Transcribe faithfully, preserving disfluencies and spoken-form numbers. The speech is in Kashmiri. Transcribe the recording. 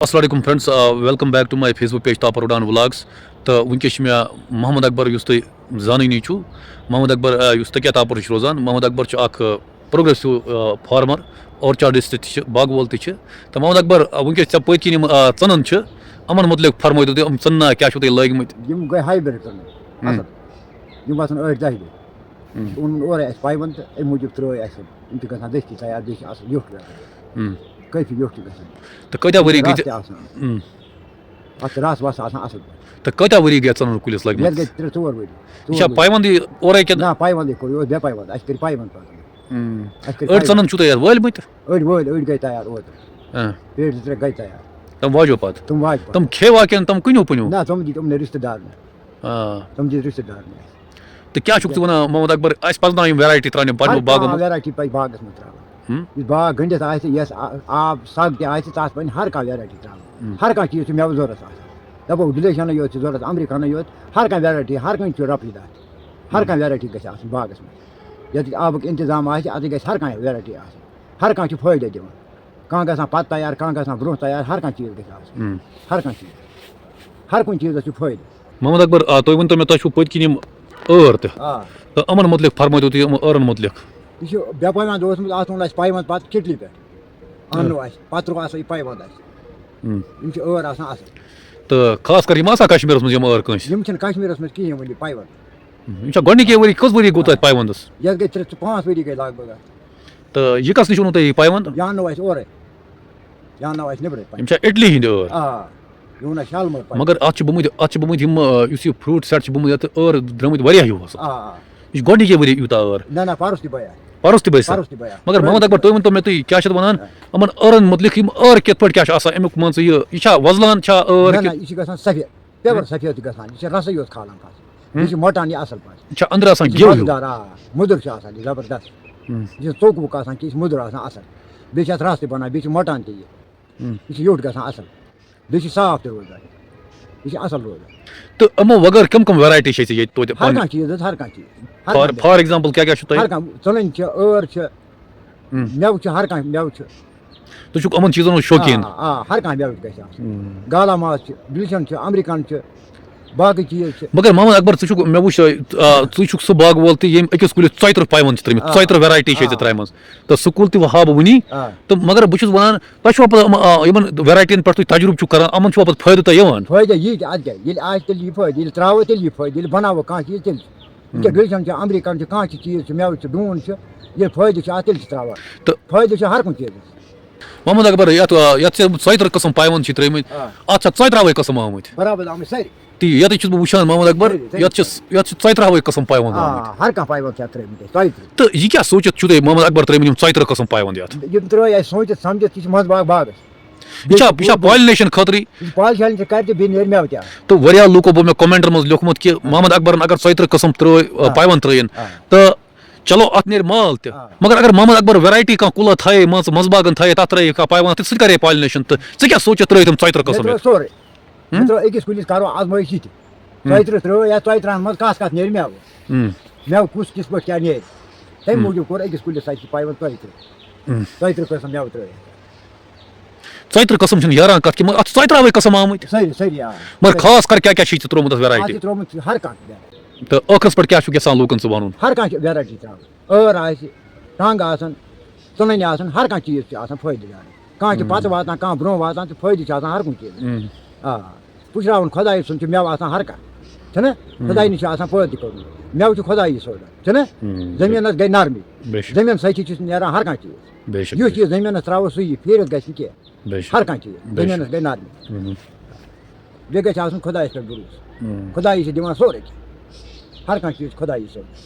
السلام علیکم friends, welcome back to my Facebook page Tapar Udan Vlogs. تہٕ وٕنکیٚس چھِ مےٚ محمد اکبر، یُس تُہۍ زانٲنی چھُو، محمد اکبر، آ، یُس تکیہ تاپور چھُ روزان۔ محمد اکبر چھُ اکھ، آ، progressive، آ، farmer، اورچاڈ ڈسٹرکٹ تہِ چھِ، باغہٕ وول تہِ چھِ۔ تہٕ محمد اکبر، آ، وٕنکیٚس ژےٚ پٔتۍ کِنۍ یِم، آ، ژٕنَن چھِ، یِمَن مُتعلِق فرمٲیتو تُہۍ، یِم ژٕنہٕ نا کیٛاہ چھُو تۄہہِ لٲگۍ مٕتۍ؟ یِم گٔے ہایبرڈ ژٕنَن، ہُم۔ اَصٕل۔ یِم وَسَن ٲٹھِ دَہہِ دۄہہِ۔ ہُم۔ اوٚنُن اورَے اَسہِ پایونٛد تہٕ اَمہِ موٗجوٗب ترٛٲے اَسہِ یِم۔ یِم تہِ گژھان دٔستی تیار، بیٚیہِ چھِ اَصٕل ویوٚٹھ گژھان۔ ہُم۔ کٲفی ویوٚٹھ چھُ گژھان۔ تہٕ کۭتیٛاہ ؤری گٔے رَس ژےٚ؟ تہِ آسان۔ ہُم۔ اَتھ چھِ رَس وَس آسان اَصٕل پٲٹھۍ۔ تہٕ کۭتیٛاہ ؤری گٔے ژٕنَن کُلِس لٲگۍ یَتھ گٔے مٕتِس؟ ترٛےٚ ژور ؤری۔ ژور یہِ چھا ؤری۔ پایونٛدٕے اورَے کِنہٕ؟ نہ، پایونٛدٕے کوٚر، یہِ اوس بے پایونٛد، اَسہِ کٔرۍ پایونٛد پَتہٕ۔ ہُم۔ اَسہِ کٔرۍ أڑۍ پایونٛد۔ ژٕنَن چھُو تۄہہِ یَتھ وٲلۍ مٕتۍ؟ أڑۍ وٲلۍ، أڑۍ گٔے تیار اوترٕ۔ آ۔ پیٹہِ زٕ ترٛےٚ گٔے تیار۔ تِم واجو پَتہٕ؟ تِم واجہِ پَتہٕ۔ تِم کھیوا کِنہٕ تِم کٕنِو پٕنِو؟ نہ، تِم دِتۍ یِمنٕے رِشتہٕ دارنٕے۔ آ۔ تِم دِتۍ رِشتہٕ دارنٕے اَسہِ۔ تہٕ کیٛاہ چھُکھ ژٕ وَنان، محمد اکبر، اَسہِ پَزِ نا یِم ویرایٹی ترٛاونہِ پَنٕنہِ ہر باغہٕ کانٛہہ منٛز؟ ویرایٹی پَزِ باغَس منٛز ترٛاوٕنۍ۔ ہُم؟ یُس باغ گٔنٛڈِتھ آسہِ، یَس آ-، آب سَگ تہِ آسہِ، تَتھ پَزِ ہر کانٛہہ ویرایٹی ترٛاوٕنۍ۔ ہُم۔ ہر کانٛہہ چیٖز چھُ مٮ۪وٕ ضوٚرَتھ آسان۔ دَپو گِلیشَنٕے یوت چھِ ضوٚرَتھ، اَمریٖکَنٕے یوت، ہر کانٛہہ ویرایٹی، ہر کانٛہہ چھُ رۄپیہِ دَہ۔ ہر ہُم۔ کانٛہہ ویرایٹی گژھِ آسٕنۍ باغَس منٛز۔ ییٚتٮ۪تھ آبُک اِنتِظام آسہِ، اَتٮ۪تھ گژھِ ہر کانٛہہ ویرایٹی آسٕنۍ۔ ہر کانٛہہ چھُ فٲیدٕ دِوان۔ کانٛہہ گژھان پَتہٕ تیار، کانٛہہ گژھان برٛونٛہہ تیار، ہر کانٛہہ چیٖز گژھِ آسُن۔ ہُم۔ ہر کانٛہہ چیٖز۔ ہر کُنہِ چیٖزَس چھُ فٲیدٕ۔ محمد اکبر، آ، تُہۍ ؤنۍتو مےٚ، تۄہہِ چھُو پٔتۍ کِنۍ یِم ٲر تہِ۔ آ۔ تہٕ یِمَن مُتعلِق فرمٲیتو تُہۍ، یِم ٲرَن مُتعلِق۔ یہِ چھُ بے پایونٛد اوسمُت، اَتھ اوٚن اَسہِ پایونٛد پَتہٕ کِٹلہِ پٮ۪ٹھ۔ اَننو اَسہِ، پَتہٕ ترٛوو اَسہِ یہِ پایونٛد اَسہِ۔ ہُم۔ یِم چھِ ٲر آسان اَصٕل۔ تہٕ خاص کر یِم آسان کشمیٖرَس منٛز یِم ٲر کٲنٛسہِ؟ یِم چھِنہٕ کشمیٖرَس منٛز کِہیٖنۍ وٕنہِ پایونٛد۔ ہُم۔ یِم چھا گۄڈٕنِکے ؤری، کٔژ ؤری گوٚو تۄہہِ پایونٛدَس؟ یَتھ گٔے ترٛےٚ ژٕ پانٛژھ ؤری گٔے لگ بگ اَتھ۔ تہٕ یہِ کَس نِش اوٚنوُ تۄہہِ یہِ پایونٛد؟ یہِ اَننو اَسہِ اورَے۔ یہِ اَننو اَسہِ نیٚبرَے پایونٛد۔ یِم چھا اِٹلی ہِنٛدۍ ٲر؟ آ۔ یہِ اوٚن اَسہِ شالمٲر پایونٛد۔ مگر اَتھ چھِ بٔمٕتۍ، اَتھ چھِ بٔمٕتۍ یِم، آ، یُس یہِ فروٗٹ سیٹ چھِ بٔمٕتۍ، یَتھ ٲر درٛٲمٕتۍ واریاہ یُہُس۔ آ، آ۔ یہِ چھِ گۄڈٕنِکے ؤری یوٗتاہ ٲر۔ نہ، نہ، پَرُس تہِ بَیا۔ پَرُس تہِ بَیا۔ پَرُس تہِ بَیا۔ مگر محمد اکبر، تُہۍ ؤنۍتو مےٚ، تُہۍ کیٛاہ چھِ اَتھ وَنان؟ آ۔ یِمَن ٲرَن مُتعلِق، یِم ٲر کِتھ پٲٹھۍ کیٛاہ چھِ آسان، اَمیُک مان ژٕ یہِ، یہِ چھا وۄزلان چھا ٲر نہ، نہ، کِنہٕ؟ یہِ چھِ گژھان سفید، pure سفید چھِ گژھان، یہِ چھِ رَسٕے یوت کھالان پَتہٕ۔ ہُم۔ یہِ چھِ مۄٹان یہِ اَصٕل پٲٹھۍ۔ یہِ چھا أنٛدرٕ آسان یہِ چھِ گٮ۪و ہیوٗ؟ مَزٕدار، آ، مُدُر چھُ آسان یہِ زبردست۔ ہُم۔ یہِ چھِ ژوٚک ووٚک آسان کینٛہہ، یہِ چھِ مُدُر آسان اَصٕل۔ بیٚیہِ چھِ اَتھ رَس تہِ بَنان، بیٚیہِ چھِ مۄٹان تہِ یہِ۔ ہُم۔ یہِ چھِ یوٚٹھ گژھان اَصٕل۔ بیٚیہِ چھِ صاف تہِ روزان۔ یہِ چھِ اَصٕل روزان۔ تہٕ یِمو وغٲر کٕم کٕم ویرایٹی چھِ اَسہِ ییٚتہِ توتہِ ہر پَنٕنہِ؟ کانٛہہ چیٖز حظ، ہر کانٛہہ چیٖز۔ ہر For، کانٛہہ for example، کیٛاہ کیٛاہ چھُ تۄہہِ؟ ہر کانٛہہ، ژٕنَن چھِ، ٲر چھِ، ہُم۔ مٮ۪وٕ چھِ، ہر کانٛہہ مٮ۪وٕ چھُ۔ تُہۍ چھُکھ یِمَن چیٖزَن ہُنٛد شوقیٖن؟ آ، آ، ہر کانٛہہ مٮ۪وٕ گژھِ آسُن۔ ہُم۔ گالا ماز چھِ، ڈِلشَن چھِ، اَمریٖکَن چھِ، باقٕے چیٖز چھِ۔ مگر محمد اکبر، ژٕ چھُکھ، مےٚ وُچھ، آ، ژٕ چھُکھ سُہ باغہٕ وول تہِ ییٚمۍ أکِس کُلِس ژۄیہِ تٕرٛہ پایونٛد چھِ ترٛٲومٕتۍ، آ۔ ژۄیہِ تٕرٛہ ویرایٹی چھِ ژےٚ آ۔ ترٛایمَژٕ۔ تہٕ سُہ کُل تہِ ہاو بہٕ وٕنی۔ آ۔ تہٕ مگر بہٕ چھُس وَنان، تۄہہِ چھُوا پَتہٕ یِم، آ، یِمَن ویرایٹیَن پٮ۪ٹھ تُہۍ تجرُبہٕ چھُو کَران، یِمَن چھُوا پَتہٕ فٲیدٕ تۄہہِ یِوان؟ فٲیدٕ یی تہِ، اَتھ کیٛاہ، ییٚلہِ آسہِ تیٚلہِ یی فٲیدٕ، ییٚلہِ ترٛاوو تیٚلہِ یی فٲیدٕ، ییٚلہِ بَناوو کانٛہہ چیٖز تیٚلہِ چھِ۔ یہِ کیٛاہ، ہُم۔ ڈِلشَن چھِ، اَمریٖکَن چھِ، کانٛہہ تہِ چیٖز چھُ، مٮ۪وٕ چھِ، ڈوٗن چھِ، ییٚلہِ فٲیدٕ چھِ اَتھ تیٚلہِ چھِ ترٛاوان۔ تہٕ فٲیدٕ چھُ ہر کُنہِ چیٖزَس۔ محمد اکبر، یَتھ، آ، یَتھ ژےٚ ژۄیہِ تٕرٛہ قٕسٕم پایونٛد چھِ ترٛٲومٕتۍ، آ۔ اَتھ چھا ژۄیہِ ترٛہَے قٕسٕم آمٕتۍ؟ برابر آمٕتۍ سٲری۔ تی، ییٚتٮ۪تھ چھُس بہٕ وٕچھان محمد اکبر، سٲری، سٲری۔ یَتھ چھِ، یَتھ چھِ ژۄیہِ تٕرٛہَے قٕسٕم پایونٛد آ، آمٕتۍ۔ ہر کانٛہہ پایونٛد چھِ اَتھ ترٛٲومٕتۍ اَسہِ، ژۄیہِ تٕرٛہ۔ تہٕ یہِ کیٛاہ سوٗنٛچِتھ چھُو تۄہہِ محمد اکبر ترٛٲومٕتۍ یِم ژۄیہِ تٕرٛہ قٕسٕم پایونٛد یَتھ؟ یِم ترٛٲے اَسہِ سوٗنٛچِتھ سَمجِتھ، یہِ چھِ منٛزباگ باغَس۔ یہِ چھا، یہِ چھا پالِنیشن خٲطرٕے؟ یہِ چھِ پالِنیشن تہِ کَرِ تہٕ بیٚیہِ نیرِ مٮ۪وٕ تہِ اَتھ۔ تہٕ واریاہ لوٗکو ووٚن مےٚ کمنٹن منٛز لیوٗکھمُت کہِ محمد اکبرن اگر ژۄیہِ تٕرٛہ قٕسم ترٛٲے، آ۔ پایونٛد ترٛٲیِن، آ۔ تہٕ چلو، اَتھ نیرِ مال تہِ۔ آ۔ مگر اگر محمد اکبر ویرایٹی کانٛہہ کُلہ تھایہِ، مان ژٕ، منٛزباگن تھایہِ، تَتھ ترٛٲیہِ کانٛہہ پایونٛد، تہٕ سُہ تہِ کَرِ پالِنیشن۔ تہٕ ژٕ کیٛاہ سونٛچَتھ ترٛٲوِتھ یِم ژۄیہِ تٕرٛہ مےٚ قٕسم ترٛٲو یَتھ؟ سورُے۔ ہُم؟ مےٚ ترٛٲو أکِس کُلِس کَرو آزمٲیِش یہِ تہِ۔ ہُم۔ ژۄیہِ تٕرٛہ ترٛٲو یا ژۄیہِ تٕرٛہَن منٛز کَس کَس نیرِ مٮ۪وٕ؟ ہُم۔ مٮ۪وٕ کُس کِس پٲٹھۍ کیٛاہ نیرِ؟ تَمہِ ہُم۔ موٗجوٗب کوٚر أکِس کُلِس اَسہِ پایونٛد ژۄیہِ تٕرٛہ۔ ہُم۔ ژۄیہِ تٕرٛہ قٕسم مٮ۪وٕ ترٛٲوِتھ۔ ژۄیہِ تٕرٛہ قٕسم چھِنہٕ یاران کَتھ کہِ، مگر اَتھ چھِ ژۄیہِ ترٛہَے قٕسم آمٕتۍ۔ سٲری، سٲری، آ۔ مگر خاص کر کیٛاہ کیٛاہ چھِ ژےٚ ترٛوومُت اَتھ اَتھ ویرایٹی؟ چھِ ترٛوومُت ہر کانٛہہ ویرایٹی۔ تہٕ ٲخرس پٮ۪ٹھ کیٛاہ چھُکھ یَژھان لوٗکن ژٕ وَنُن؟ ہر کانٛہہ چھِ ویرایٹی ترٛاوٕنۍ۔ ٲر آسہِ، ٹنٛگ آسَن، ژٕنٕنۍ آسَن، ہر کانٛہہ چیٖز چھِ آسان فٲیدٕ دار۔ کانٛہہ چھِ ہُم۔ پَتہٕ واتان، کانٛہہ برٛونٛہہ واتان تہٕ فٲیدٕ چھِ آسان ہر کُنہِ چیٖزَس۔ ہُم۔ آ، پُشراوُن خۄداے سُنٛد چھُ مٮ۪وٕ آسان ہر کانٛہہ، چھُنہ؟ ہُم۔ خۄداے نِش چھُ آسان پٲدٕ کوٚرمُت۔ مٮ۪وٕ چھُ خۄدایی سوزان، چھُنہ؟ ہُم۔ زٔمیٖنَس گٔے نرمی۔ بے شک۔ زٔمیٖن سۭتی چھُ نیران ہر کانٛہہ چیٖز۔ بے شک، یُس بے شک۔ چیٖز زٔمیٖنَس ترٛاوو، سُے یی، پھیٖرِتھ گژھِ نہٕ کینٛہہ۔ بے شک۔ ہر کانٛہہ چیٖز بے شک۔ زٔمیٖنَس گٔے نرمی۔ ہُم۔ بیٚیہِ گژھِ آسُن خۄدایَس پٮ۪ٹھ بروسہٕ۔ ہُم۔ خۄدایی چھِ دِوان سورُے کینٛہہ۔ ہر کانٛہہ چیٖز چھُ خۄدایی سوزان۔